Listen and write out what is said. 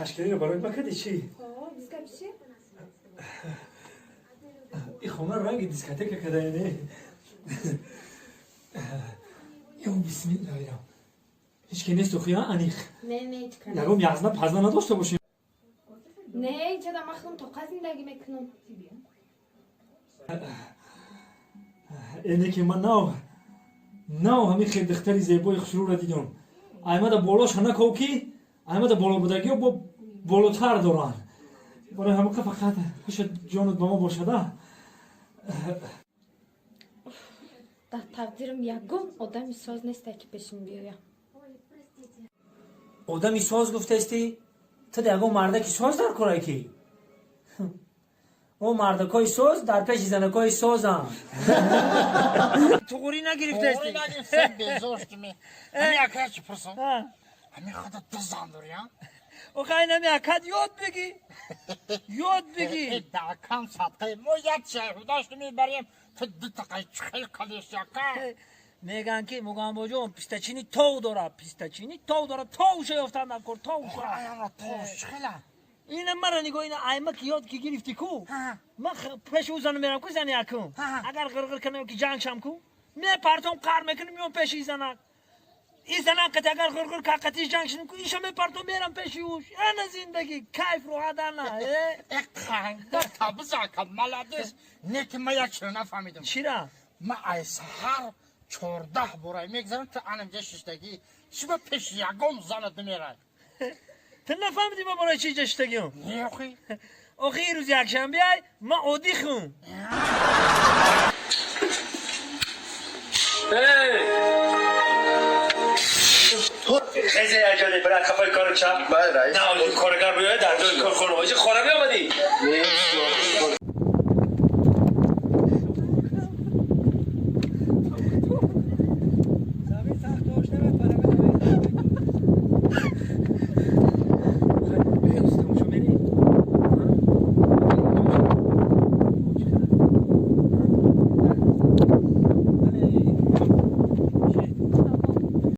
Ташкилиро барои ма кардӣ чӣ? Ҳо, биз гап чи? И хона ранги дискотека кадаи, не? Ё бисмилла, ҳеч ки нест охи, аниқ? Не, не, ҳеч кас. Ягон язна пазна надошта бошем. Не, инҷада ман худам тоқа зиндагӣ мекунам. Эне ки ман нав ҳамин хел духтари зебои хушрӯра дидам. Аймада болоша наков, ки аймада болобудагиҳо бо болотар доранд. Барои ҳамақа фақат ҳуша ҷонат ба мо бошада. Дар тақдирам ягон одами соз несте, ки пешим биёя. Одами соз гуфтаисти? Ту ягон мардаки соз дар корай, ки о мардакҳои соз дар пеши занакҳои созанд. Туғурӣ нагирифтаисти? Ҳами ака, чӣ пурсам? Ҳами худа ду зан дорӣ, а? Охай, нами акат ёд бигӣ, ёд бигӣ. Дакам садқаи мо, як чайхудашто мебарем, ту дутақай чихел кадеси, ака? Мегӯянд, ки Мугамбоҷон пистачини тов дорад, пистачини тов дорад, товша ёфтан дар кор, товша. Аяна тов чихела? Ина мара нигоҳ, ина аймак ёд ки гирифтӣ ку, ман пеши ӯ зану мерам ку, зани якум. Агар ғирғир кунам ки ҷанг шам ку, мепартом, қар мекунам, меом пеши и занак. И занак қати агар ғирғир ка, қатиш ҷанг шудам ку, иша мепартом, мерам пеши ӯш. Ана зиндагӣ, кайф, роҳат, ана. Э, табиза, ака, молодец. Не ки ма як чиро нафаҳмидам. Чира? Ма ай саҳар 14 борай мегзарам, ту анамҷа шиштагӣ. Чиба пеши ягон занат намерай? Ту нафаҳмидӣ, ма барои чӣ иҷа шиштагиам? Не, охи. Охи, ин рӯзи якшанбе ай, ма оддӣ хум. Хезе яҷоне, брат, хафаи кору чап. Бале, раис. На, коргар биёяд, дар ҷои кор хона. Оҷи хона биомадӣ? Не.